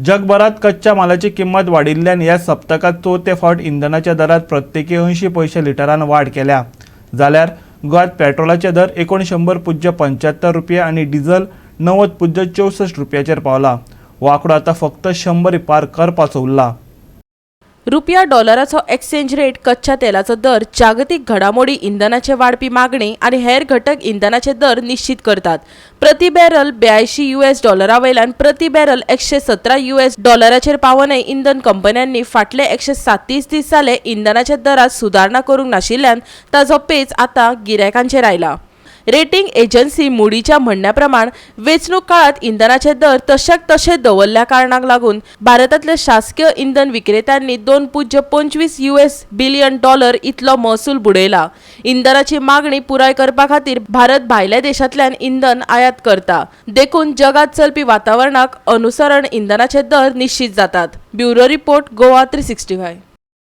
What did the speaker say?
जगभरात कच्च्या मालाची किंमत वाडिल्ल्यान ह्या सप्तकात चवथे फावट इंधनाच्या दरात प्रत्येकी 80 पयशे लिटरान वाड केल्या. जाल्यार गोंयांत पेट्रोलाचे दर 190.75 रुपया आनी डिझल 90.64 रुपयाचेर पावला. हो आंकडो आतां फक्त 100 पार करपाचो उरला. रुपया डॉलराचो एक्सचेंज रेट, कच्च्या तेलाचो दर, जागतीक घडामोडी, इंधनाचे वाडपी मागणी आनी हेर घटक इंधनाचे दर निश्चित करतात. प्रति बॅरल 82 यूएस डॉलरा वयल्यान प्रति बॅरल 117 यूएस डॉलराचेर पावोवनय इंधन कंपन्यांनी फाटले 137 दीस जाले इंधनाच्या दरात सुदारणा करूंक नाशिल्ल्यान ताजो पेच आतां गिरायकांचेर आयला. रेटिंग एजन्सी मुडीच्या म्हणण्या प्रमाण, वेंचणूक काळात इंधनाचे दर तशाक तशे दवरल्या कारणाक लागून भारतांतल्या शासकीय इंधन विक्रेत्यांनी 2.25 यूएस बिलियन डॉलर इतलो महसूल बुडयला. इंधनाची मागणी पुराय करपा खातीर भारत भायल्या देशांतल्यान इंधन आयात करता. देखून जगात चलपी वातावरणाक अनुसरण इंधनाचे दर निश्चित जातात. Bureau report, Goa 365.